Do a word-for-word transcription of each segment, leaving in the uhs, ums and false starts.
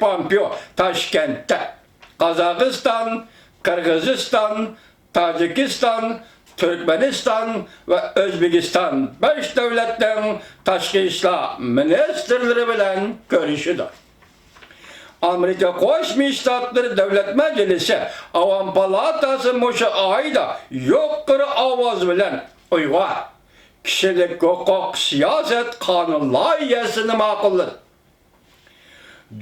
پومپېئو تاشكەنتتە قازاقىستان، قىرغىزىستان، تاجىكىستان، تۈركمەنىستان ۋە ئۆزبېكىستان بەش دۆلەتنىڭ تاشقى ئىشلار مىنىستىرلىرى بىلەن كۆرۈشىدۇ. ئامېرىكا قوشما شتاتلىرى دۆلەت مەجلىسى ئاۋام پالاتاسى مۇشۇ ئايدا يۇقىرى ئاۋاز بىلەن ئۇيغۇر كىشىلىك ھوقۇق سىياسەت قانۇن لايىھەسىنى ماقۇللىدى.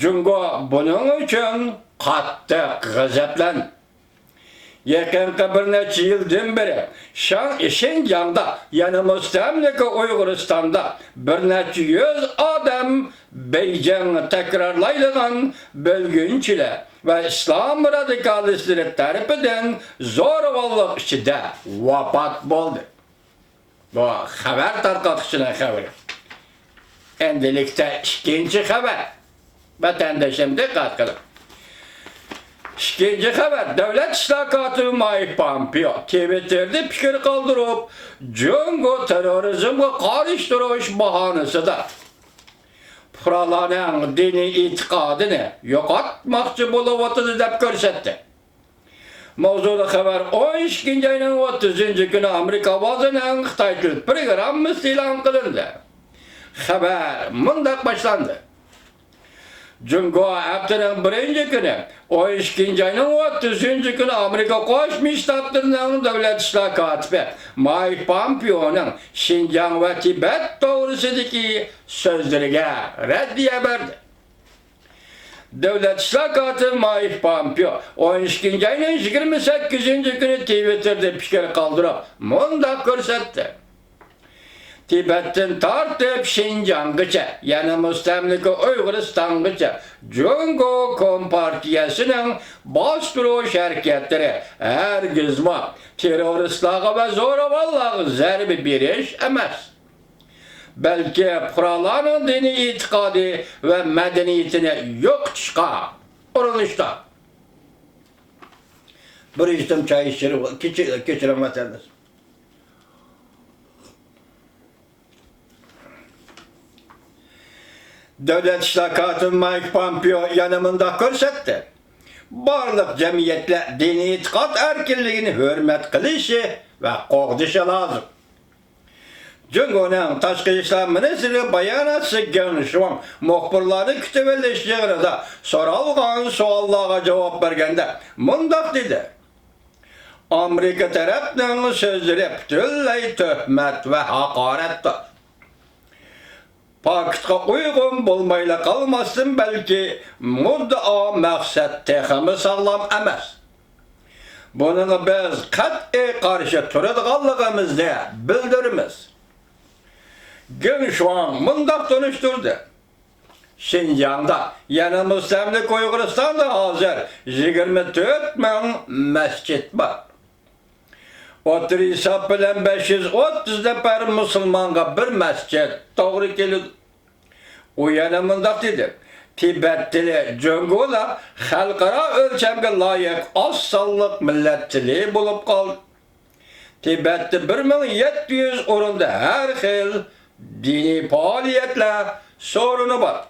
جۇڭگو بۇنىڭ ئۈچۈن قاتتىق غەزەپلەندى. يېقىنقى بىر نەچچە يىلدىن بېرى شاڭ-، شىنجاڭدا، يەنى مۇستەملىكە ئۇيغۇرىستاندا بىر نەچچە يۈز ئادەم بېيجىڭ تەكرارلايدىغان بۆلگۈنچىلەر ۋە ئىسلام رادىكالىستلىرى تەرىپىدىن زورىۋاللىق ئىچىدە ۋاپات بولدى. بۇ خەۋەر تارقاتقۇچىنىڭ خەۋىرى. ئەمدىلىكتە ئىككىنچى خەۋەر. ۋەتەندىشىم دىققەت قىلىڭ. ئىككىنچى خەۋەر. دۆلەت ئىشلار كاتىپى مايك پومپېئو تىۋىتتېردا پىكىر قالدۇرۇپ، جۇڭگو تېررورىزمغا قارشى تۇرۇش باھانىسىدا پۇقرالارنىڭ دىنىي ئېتىقادىنى يوقاتماقچى بولۇۋاتىدۇ دەپ كۆرسەتتى. ماۋزۇلۇق خەۋەر. ئون ئىككىنچى ئاينىڭ ئوتتۇزىنچى كۈنى ئامېرىكا ئاۋازىنىڭ خىتاي تىل پروگراممىسى ئېلان قىلىندى. خەۋەر مۇنداق باشلاندى. جۇڭگو ھەپتىنىڭ بىرىنچى كۈنى، ئون ئىككىنچى ئاينىڭ ئوتتۇزىنچى كۈنى ئامېرىكا قوشما شتاتلىرىنىڭ دۆلەت ئىشلار كاتىپى مايك پومپېئونىڭ شىنجاڭ ۋە تىبەت توغرىسىدىكى سۆزلىرىگە رەددىيە بەردى. دۆلەت ئىشلار كاتىپى مايك پومپېئو ئون ئىككىنچى ئاينىڭ يىگىرمە سەككىزىنچى كۈنى تىۋىتتېردا پىكىر قالدۇرۇپ، مۇنداق كۆرسەتتى: تىبەتتىن تارتىپ شىنجاڭغىچە، يەنى مۇستەملىكە ئۇيغۇرىستانغىچە جۇڭگو كومپارتىيەسىنىڭ باستۇرۇش ھەرىكەتلىرى ھەرگىزمۇ تېررورىستلارغا ۋە زوراۋانلارغا زەربە بېرىش ئەمەس، بەلكى پۇقرالارنىڭ دىنىي ئېتىقادى ۋە مەدەنىيىتىنى يوقىتىشقا ئۇرۇنۇشتا. بىر يۇتۇم چاي ئىچىرىڭ، كېچە-، كېچىرىڭ، ۋەتەنداش. دۆلەت ئىشلار كاتىپى مايك پومپېئو يەنە مۇنداق كۆرسەتتى: بارلىق جەمئىيەتلەر دىنىي ئېتىقاد ئەركىنلىكىنى ھۆرمەت قىلىشى ۋە قوغدىشى لازىم. جۇڭگونىڭ تاشقى ئىشلار مىنىستىرى باياناتچىسى گېڭ شۇاڭ مۇخبىرلارنى كۈتۈۋېلىش يىغىنىدا سورالغان سوئاللارغا جاۋاب بەرگەندە مۇنداق دېدى: ئامېرىكا تەرەپنىڭ سۆزلىرى پۈتۈنلەي تۆھمەت ۋە ھاقارەتتۇر. پاكىتقا ئۇيغۇن بولمايلا قالماستىن، بەلكى مۇددىئا مەقسەت تېخىمۇ ساغلام ئەمەس. بۇنىڭغا بىز قەتئىي قارشى تۇرىدىغانلىقىمىزنى بىلدۈرىمىز. گېڭ شۇاڭ مۇنداق تونۇشتۇردى: شىنجاڭدا، يەنى مۇستەملىكە ئۇيغۇرىستاندا ھازىر يىگىرمە تۆت مىڭ مەسچىت بار. ئوتتۇرا ھېساب بىلەن بەش يۈز ئوتتۇز نەپەر مۇسۇلمانغا بىر مەسچىت توغرا كېلىدۇ. ئۇ يەنە مۇنداق دېدى: تىبەت تىلى جۇڭگودا خەلقئارا ئۆلچەمگە لايىق ئاز سانلىق مىللەت تىلى بولۇپ قالدى. تىبەتتە بىر مىڭ يەتتە يۈز ئورۇندا ھەر خىل دىنىي پائالىيەتلەر سورۇنى بار.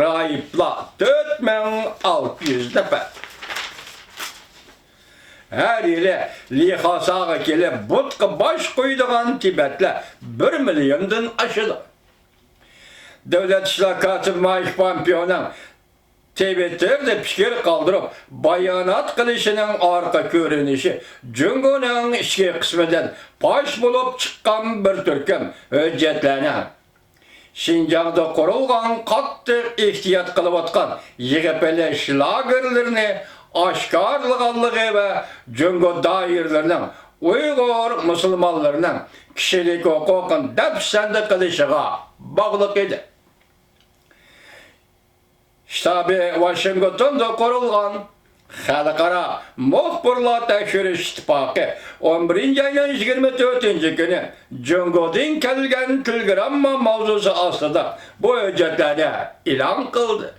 راھىبلار تۆت مىڭ ئالتە يۈز نەپەر. ھەر يىلى لىخاساغا كېلىپ بۇتقا باش قويىدىغان تىبەتلەر بىر مىليوندىن ئاشىدۇ. دۆلەت ئىشلار كاتىپى مايك پومپېئونىڭ تىۋىتتېردا پىكىر قالدۇرۇپ بايانات قىلىشىنىڭ ئارقا كۆرۈنۈشى جۇڭگونىڭ ئىچكى قىسمىدىن پاش بولۇپ چىققان بىر تۈركۈم ھۆججەتلەرنىڭ شىنجاڭدا قۇرۇلغان قاتتىق ئېھتىيات قىلىۋاتقان يىغىپ ئېلىش لاگېرلىرىنى ئاشكارىلىغانلىقى ۋە جۇڭگو دائىرىلىرىنىڭ ئۇيغۇر مۇسۇلمانلىرىنىڭ كىشىلىك ھوقۇقىنى دەپسەندە قىلىشىغا باغلىق ئىدى. شتابى ۋاشىنگتوندا قۇرۇلغان خەلقئارا مۇخبىرلار تەكشۈرۈش ئىتتىپاقى ئون بىرىنچى ئاينىڭ يىگىرمە تۆتىنچى كۈنى جۇڭگودىن كەلگەن تېلېگرامما ماۋزۇسى ئاستىدا بۇ ھۆججەتلەرنى ئېلان قىلدى.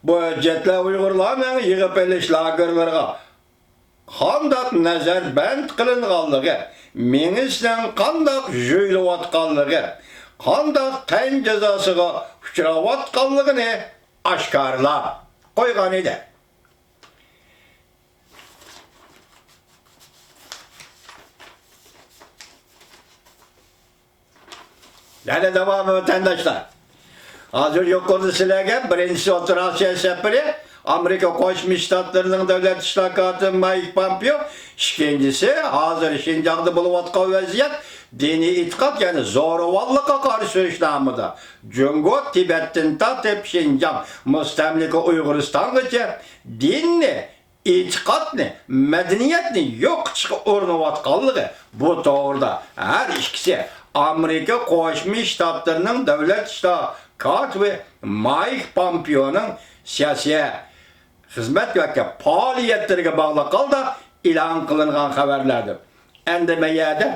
بۇ ھۆججەتلەر ئۇيغۇرلارنىڭ يىغىپ ئېلىش لاگېرلىرىغا قانداق نەزەربەند قىلىنغانلىقى، مېڭىسىنىڭ قانداق يۇيۇلۇۋاتقانلىقى، قانداق تەن جازاسىغا ئۇچراۋاتقانلىقىنى ئاشكارىلاپ قويغانىدى. يەنە داۋامى ۋەتەنداشلار. ھازىر يۇقىرىدا سىلەرگە بىرىنچىسى ئوتتۇرا ئاسىيا سەپىرى، ئامېرىكا قوشما شتاتلىرىنىڭ دۆلەت ئىشلار كاتىپى مايك پامپېئو، ئىككىنچىسى ھازىر شىنجاڭدا بولۇۋاتقان ۋەزىيەت، دىنىي ئېتىقاد، يەنى زورىۋاللىققا قارشى سۈرۈش نامىدا جۇڭگو تىبەتتىن تارتىپ شىنجاڭ مۇستەملىكە ئۇيغۇرىستانغىچە دىننى، ئېتىقادنى، مەدەنىيەتنى يوقىتىشقا ئۇرۇنۇۋاتقانلىقى، بۇ توغرىدا ھەر ئىككىسى ئامېرىكا قوشما شتاتلىرىنىڭ دۆلەت ئىشلار كاتىپى مايك پامپېئونىڭ سىياسىي خىزمەت ياكى پائالىيەتلىرىگە باغلىق ھالدا ئېلان قىلىنغان خەۋەرلەردۇر. ئەمدى مەيەدە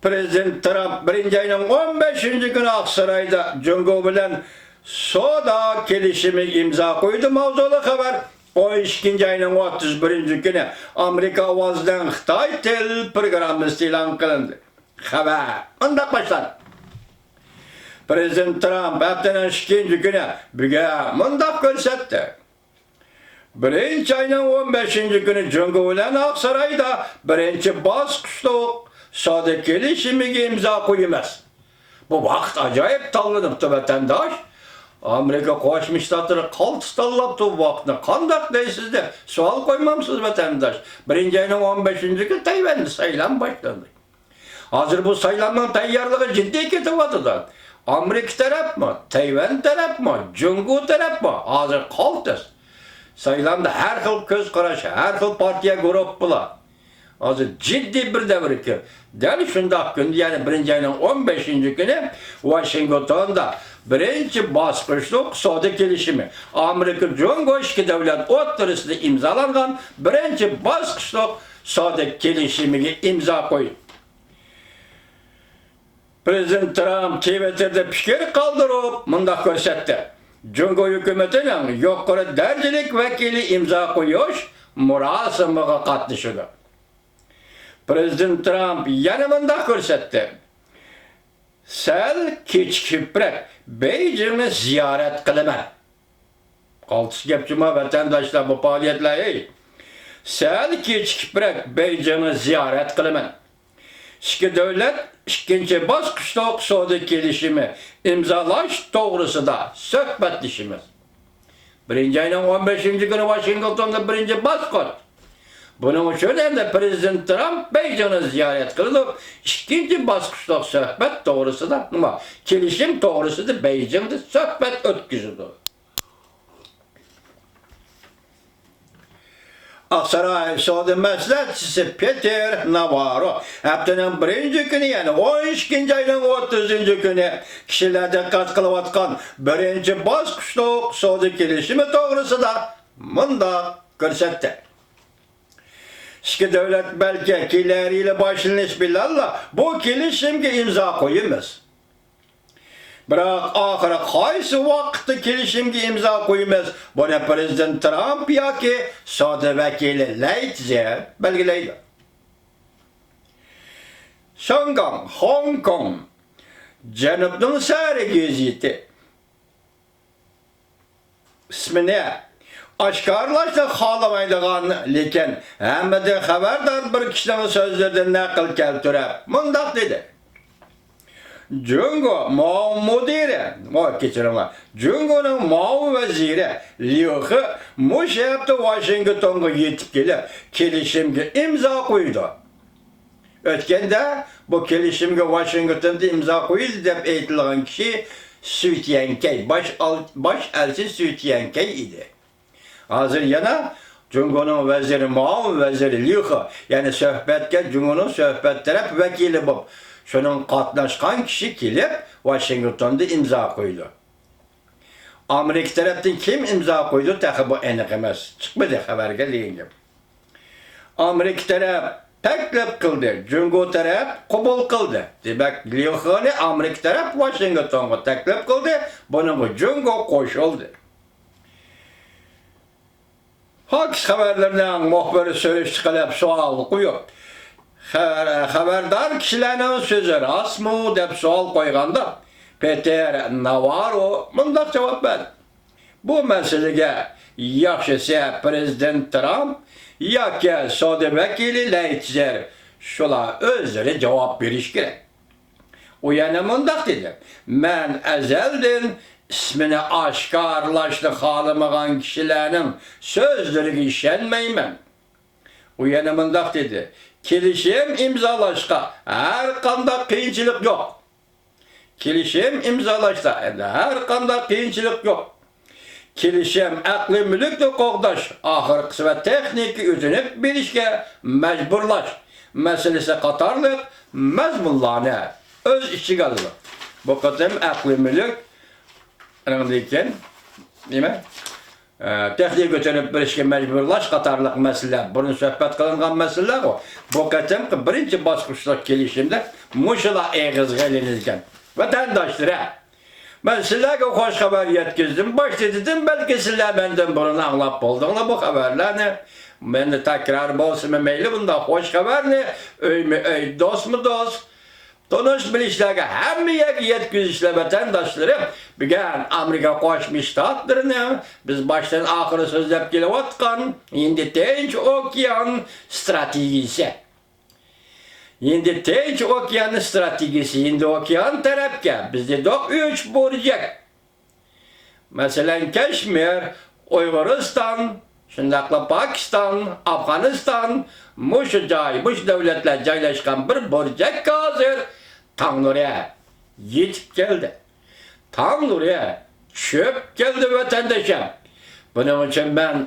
پرېزىدېنت ترامپ بىرىنچى ئاينىڭ ئون بەشىنچى كۈنى ئاقسارايدا جۇڭگو بىلەن سودا كېلىشىمىگە ئىمزا قويدى ماۋزۇلۇق خەۋەر. ئون ئىككىنچى ئاينىڭ ئوتتۇز بىرىنچى كۈنى ئامېرىكا ئاۋازىنىڭ خىتاي تىل پروگراممىسى ئېلان قىلىندى. خەۋەر مۇنداق باشلاندى. پرېزىدېنت ترامپ ھەپتىنىڭ ئىككىنچى كۈنى بۈگۈن مۇنداق كۆرسەتتى. بىرىنچى ئاينىڭ ئون بەشىنچى كۈنى جۇڭگو بىلەن ئاقسارايدا بىرىنچى باسقۇچلۇق سودا كېلىشىمىگە ئىمزا قويىمىز. بۇ ۋاقىت ئاجايىپ تاللىنىپتۇ، ۋەتەنداش. ئامېرىكا قوشما شتاتلىرى قالتىس تاللاپتۇ بۇ ۋاقىتنى. قانداق دەيسىز دەپ سوئال قويمامسىز، ۋەتەنداش؟ بىرىنچى ئاينىڭ ئون بەشىنچى كۈنى تەيۋەندە سايلام باشلاندى. ھازىر بۇ سايلامنىڭ تەييارلىقى جىددىي كېتىۋاتىدۇ. ئامېرىكا تەرەپمۇ، تەيۋەن تەرەپمۇ، جۇڭگو تەرەپمۇ ھازىر قالتىس. سايلامدا ھەر خىل كۆز قاراش، ھەر خىل پارتىيە، گۇرۇپپىلار. ھازىر جىددىي بىر دەۋرگە كىرىپ، دەل شۇنداق كۈندە، يەنى بىرىنچى ئاينىڭ ئون بەشىنچى كۈنى ۋاشىنگتوندا بىرىنچى باسقۇچلۇق سودا كېلىشىمى، ئامېرىكا جۇڭگو ئىككى دۆلەت ئوتتۇرىسىدا ئىمزالانغان بىرىنچى باسقۇچلۇق سودا كېلىشىمىگە ئىمزا قويدى. پرېزىدېنت ترامپ تىۋىتتېردا پىكىر قالدۇرۇپ مۇنداق كۆرسەتتى: جۇڭگو ھۆكۈمىتىنىڭ يۇقىرى دەرىجىلىك ۋەكىلى ئىمزا قويۇش مۇراسىمىغا قاتنىشىدۇ. پرېزىدېنت ترامپ يەنە مۇنداق كۆرسەتتى: سەل كېچىكىپرەك بېيجىڭنى زىيارەت قىلىمەن. قالتىس گەپ جۇما، ۋەتەنداشلار، بۇ پائالىيەتلەر، ھەي! سەل كېچىكىپرەك بېيجىڭنى زىيارەت قىلىمەن. ئىككى دۆلەت ئىككىنچى باسقۇچلۇق سودا كېلىشىمى ئىمزالاش توغرىسىدا سۆھبەتلىشىمىز. بىرىنچى ئاينىڭ ئون بەشىنچى كۈنى ۋاشىنگتوندا بىرىنچى باسقۇچ. بۇنىڭ ئۈچۈن ئەمدى پرېزىدېنت ترامپ بېيجىڭنى زىيارەت قىلىدۇ، ئىككىنچى باسقۇچلۇق سۆھبەت توغرىسىدا، نېمە، كېلىشىم توغرىسىدا بېيجىڭدا سۆھبەت ئۆتكۈزىدۇ. ئاقساراي سودا مەسلىھەتچىسى پېتېر ناۋاررو ھەپتىنىڭ بىرىنچى كۈنى، يەنى ئون ئىككىنچى ئاينىڭ ئوتتۇزىنچى كۈنى كىشىلەر دىققەت قىلىۋاتقان بىرىنچى باسقۇچلۇق سودا كېلىشىمى توغرىسىدا مۇنداق كۆرسەتتى: ئىككى دۆلەت بەلكى كېلەر يىلى باشلىنىش بىلەنلا بۇ كېلىشىمگە ئىمزا قويىمىز. بىراق ئاخىرى قايسى ۋاقىتتا كېلىشىمگە ئىمزا قويىمىز، بۇنى پرېزىدېنت ترامپ ياكى سودا ۋەكىلى لەي تزې بەلگىلەيدۇ. شياڭگاڭ، خوڭكوڭ، جەنۇبنىڭ سەھەرى گېزىتى. ئىسمىنى ئاشكارىلاشنى خالىمايدىغان، لېكىن ھەممىدىن خەۋەردار بىر كىشىنىڭ سۆزلىرىدىن نەقىل كەلتۈرۈپ مۇنداق دېدى: جۇڭگو مۇئاۋىن مۇدىرى، ۋاي، كەچۈرۈڭلار، جۇڭگونىڭ مۇئاۋىن ۋەزىرى ليۇ خې مۇشۇ ھەپتە ۋاشىنگتونغا يېتىپ كېلىپ، كېلىشىمگە ئىمزا قويىدۇ. ئۆتكەندە بۇ كېلىشىمگە ۋاشىنگتوندا ئىمزا قويۇلدى دەپ ئېيتىلغان كىشى سۈي تيەنكەي، باش ئال-، باش ئەلچى سۈي تيەنكەي ئىدى. ھازىر يەنە جۇڭگونىڭ ۋەزىرى، مۇئاۋىن ۋەزىرى ليۇ خې، يەنى سۆھبەتكە جۇڭگونىڭ سۆھبەت تەرەپ ۋەكىلى بولۇپ، شۇنىڭ قاتناشقان كىشى كېلىپ، ۋاشىنگتوندا ئىمزا قويىدۇ. ئامېرىكا تەرەپتىن كىم ئىمزا قويىدۇ، تېخى بۇ ئېنىق ئەمەس. چىقمىدى خەۋەرگە دېگەن گەپ. ئامېرىكا تەرەپ تەكلىپ قىلدى، جۇڭگو تەرەپ قوبۇل قىلدى. دېمەك، ليۇ خېنى ئامېرىكا تەرەپ ۋاشىنگتونغا تەكلىپ قىلدى، بۇنىڭغا جۇڭگو قوشۇلدى. فاكس خەۋەرلىرىنىڭ مۇخبىرى سۈرۈشتە قىلىپ سوئال قويۇپ، خەۋەر-، خەۋەردار كىشىلەرنىڭ سۆزى راستمۇ دەپ سوئال قويغاندا، پېتېر ناۋاررو مۇنداق جاۋاب بەردى: بۇ مەسىلىگە ياخشىسى پىرېزىدېنت ترامپ ياكى سودا ۋەكىلى لەيتزېر، شۇلار ئۆزلىرى جاۋاب بېرىشى كېرەك. ئۇ يەنە مۇنداق دېدى: مەن ئەزەلدىن ئىسمىنى ئاشكارىلاشنى خالىمىغان كىشىلەرنىڭ سۆزلىرىگە ئىشەنمەيمەن. ئۇ يەنە مۇنداق دېدى: كېلىشىم ئىمزالاشقا ھەر قانداق قىيىنچىلىق يوق. كېلىشىم ئىمزالاشتا ئەمدى ھەر قانداق قىيىنچىلىق يوق. كېلىشىم ئەقلىي مۈلۈكنى قوغداش، ئاخىرقىسى ۋە تېخنىكا ئۆتۈنۈپ بېرىشكە مەجبۇرلاش مەسىلىسى قاتارلىق مەزمۇنلارنى ئۆز ئىچىگە ئالىدۇ. بۇ قېتىم ئەقلىي مۈلۈك، ئاندىن كېيىن نېمە؟ ئە، تېخنىكا كۆتۈرۈپ بېرىشكە مەجبۇرلاش قاتارلىق مەسىلىلەر، بۇرۇن سۆھبەت قىلىنغان مەسىلىلەرغۇ. بۇ قېتىمقى بىرىنچى باسقۇچلۇق كېلىشىمدە مۇشۇلار ئېغىزغا ئېلىنىدىكەن. ۋەتەنداشلىرىم، مەن سىلەرگە خوش خەۋەر يەتكۈزدۈم. باشتا دېدىم، بەلكى سىلەر مەندىن بۇرۇن ئاڭلاپ بولدۇڭلار بۇ خەۋەرلەرنى. مەندە تەكرار بولسىمۇ مەيلى، بۇنداق خوش خەۋەرنى ئۆيمۇ ئۆي، دوستمۇ دوست، تونۇش بىلىشلەرگە، ھەممە يەرگە يەتكۈزۈشلەر، ۋەتەنداشلىرىم. بۈگۈن ئامېرىكا قوشما شتاتلىرىنىڭ بىز باشتىن ئاخىرى سۆزلەپ كېلىۋاتقان ھىندى تىنچ ئوكيان ستراتېگىيىسى. ھىندى تىنچ ئوكيان ستراتېگىيىسى، ھىندى ئوكيان تەرەپكە بىز دېدۇق ئۈچ بۇرجەك. مەسىلەن، كەشمىر، ئۇيغۇرىستان، شۇنداقلا پاكىستان، ئافغانىستان، مۇشۇ جاي، مۇشۇ دۆلەتلەر جايلاشقان بىر بۇرجەككە ھازىر تاڭ نۇرى يېتىپ كەلدى. تاڭ نۇرى چۈشۈپ كەلدى، ۋەتەندىشىم. بۇنىڭ ئۈچۈن مەن